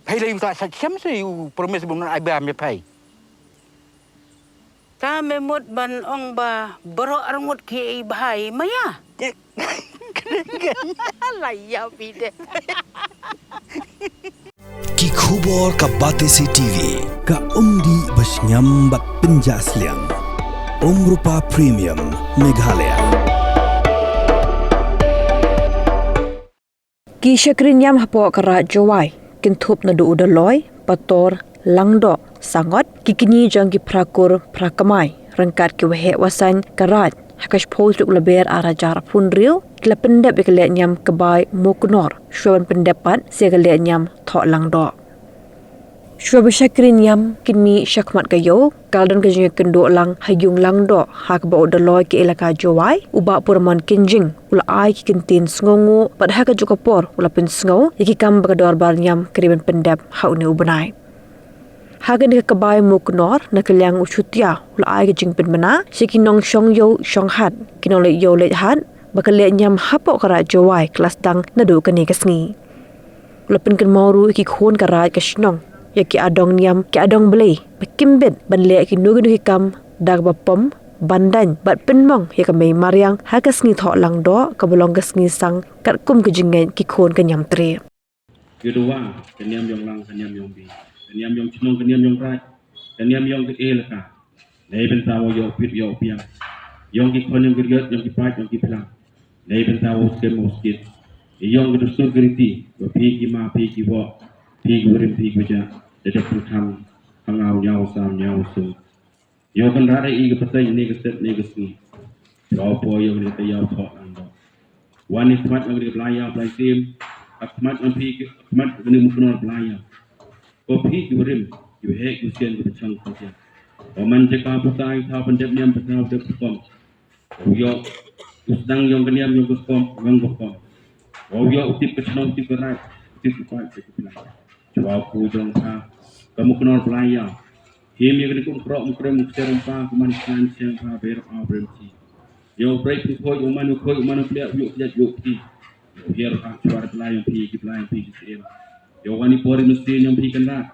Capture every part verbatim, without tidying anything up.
Phai lei u ta sa chem se u promise bun ai ba me phai. Ta me mut ban ong ba baroh arngut ki ei bhai maya. La ya bide. Ki khubor ka Batesi TV, ka umdih ba shngiam bad pynjah sliang. Umrupa Premium, Meghalaya. Ki shakri niam hapoh ka Raid Jowai, kynthup naduh u Dolloi, Pator, Langdoh, Sangot, ki kñi jong ki phra kur phra kmai, ryngkat ki waheh wasaiñ ka Raid, ha ka shiphew tarik u Lber ar hajar arphew hynriew, ki la pyndep ïa ka lehniam Kbai Muknor, shuwa ban pyndep pat sa ïa ka lehniam Thoh Langdoh. Shuwa ba shakri niam kin mih shakhmat ka ïew, ka la don ka jingïakynduh lang ha ïung Langdoh, ha kaba u Dolloi ka Elaka Jowai, u Bah Purman Kynjing, u la ai ki kyntien sngewnguh, bad ha kajuh ka por u la pynsngew ïa ki kam ba ka dorbar niam ka dei ban pyndep ha une u bnai. Ha kane ka Kbai Muknor, na ka liang u Shutia u la ai ka jingpynbna sha ki nongshong ïew shong hat, ki nongleit ïew leit hat, ba ka lehniam hapoh ka Raid Jowai ka la sdang naduh kane ka sngi. U la pynkynmaw ruh ïa ki khun ka Raid ka shnong, ïa ki adong niam ki adong blei, ba kim bit ban leh kino kino ki kam da kaba pom, ban daiñ bad pynmong ïa ka mei mariang ha ka sngi Thoh Langdoh, kaba long ka sngi sang katkum ka jingngeit ki khun ka niam Tre. Ïa u Dawang, ka niam ïong lang, ka niam ïong bi, ka niam ïong chnong, ka niam ïong raid, ka niam ïong ka elaka. Nei bynta wow ïoh pit ïoh piang, ïong ki khon ïong ki riot, ïong ki paid ïong ki phlang. Nei bynta wow skhem wow skit, ïong ki dustur ki riti, ba phi ki ma phi ki wok, phi ki warim phi ki wajah, da dep pynkham ha nga u ñiaw saw ñiaw sung. Ïoh kynrad ïa i ka pateng ne ka set ne ka sngi. Pynpaw ïa kane ka taïaw Thoh Langdoh. Wan ïa khmat ïa kane ka blai ïaw blai sim. Ha khmat ïa phi, ha khmat ïa kane ka Muknor blai ïaw. Ko phi ki warim, ki waheh ki wasian ki pynshong pynshong. Ko man jaka putai thaw pyndep niam thaw dep rukom. Wow ïoh u sdang ïong ka niam ïong ka skom ïong ka skom. Wow ïoh u tip ka chnong u tip ka raid u tip ka paid ka tip ka. Chwa u jong pha ka Muknor blai ïaw. Him ïa kane ka um kroh um krem um ksiar um pa, ka man shan shan pa ber aw brem chi. Ïa u brei pynkhoi, u man u khoi, u man u bliah, u ïoh kjat ïoh kti. Ïa u hiar ha chwa ri blai ïong phi ki blai ïong phi ki siem. Ïa u wan i por i mynsiem ïong phi kynrad.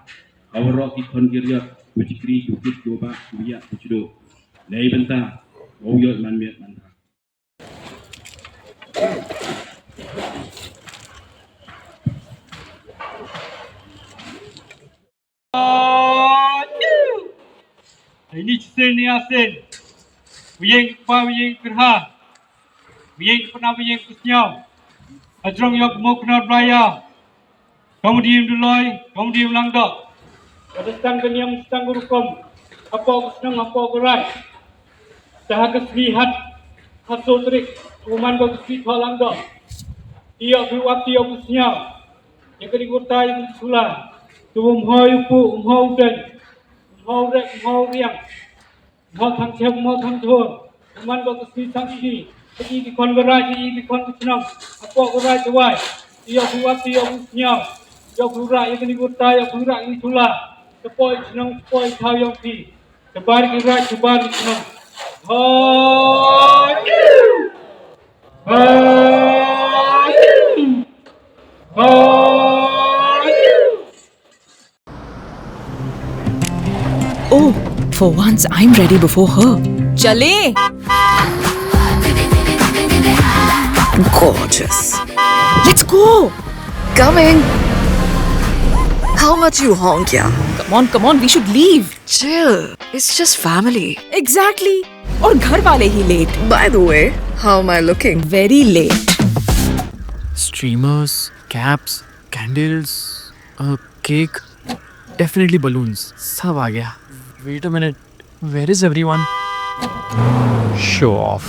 Ha waroh ki khon ki riat, u chikri, u kit, u bah, u ïa, u chido. Nei bynta wow ïoh man miet man tha. Ini chisien ni asen. Wiyeng kpa wiyeng kyrha. Wiyeng kpa wiyeng kusnyaw. Hajrong yok mo knar blaya. Kam u diem Dolloi, kam u diem Langdoh. Ka da sdang ka niam sdang ka rukom. Hapoh ka shnong hapoh ka raid. Te ha ka sngi hat, ha soo tarik, u man ka sngi Thoh Langdoh. Ïoh phi wat ïoh phi sñiaw. Ïa ka ding utai ding sula. Tu um hoi u pu, um hoi u deng. Um hoi u rek, um hoi u riang. Um hoi thang chem, um hoi thang chor. U man ka sngi thang sngi. Ka i ki khon ka raid, ka i ki khon ka chnong. Hapoh ka raid ka wai. Ïoh phi wat ïoh phi sñiaw. Ïoh phi rak ïa ka ding utai, ïoh phi rak ïa ka sula. Ka poi chnong, ka poi thaw ïoh phi. Shabar ki raid, shabar ki chnong. Hoi! Hoi! Hoi! Oh, for once I'm ready before her. Chale! Gorgeous. Let's go! Coming! How much you honk, yeah? Come on, come on, we should leave. Chill. It's just family. Exactly. और घर वाले ही late. By the way, how am I looking? Very late. Streamers, caps, candles, a cake, definitely balloons. सब आ गया. Wait a minute. Where is everyone? Show off.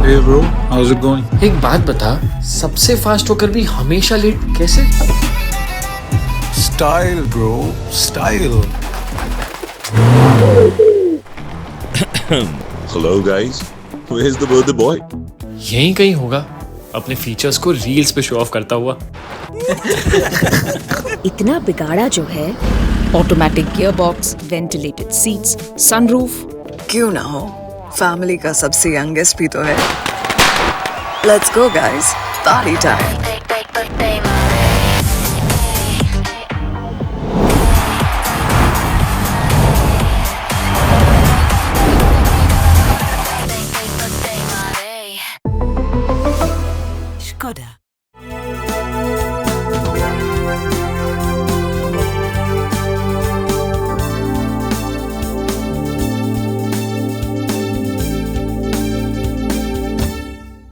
Hey bro, how's it going? एक बात बता, सबसे फास्ट होकर भी हमेशा लेट कैसे? Style bro, style. Hello guys, where's the birthday boy? यहीं कहीं होगा, अपने फीचर्स को रील्स पे शो ऑफ करता हुआ. इतना बिगाड़ा जो है. Automatic gearbox, ventilated seats, sunroof. क्यों ना हो, फैमिली का सबसे यंगेस्ट भी तो है. Let's go guys, party time. Toda.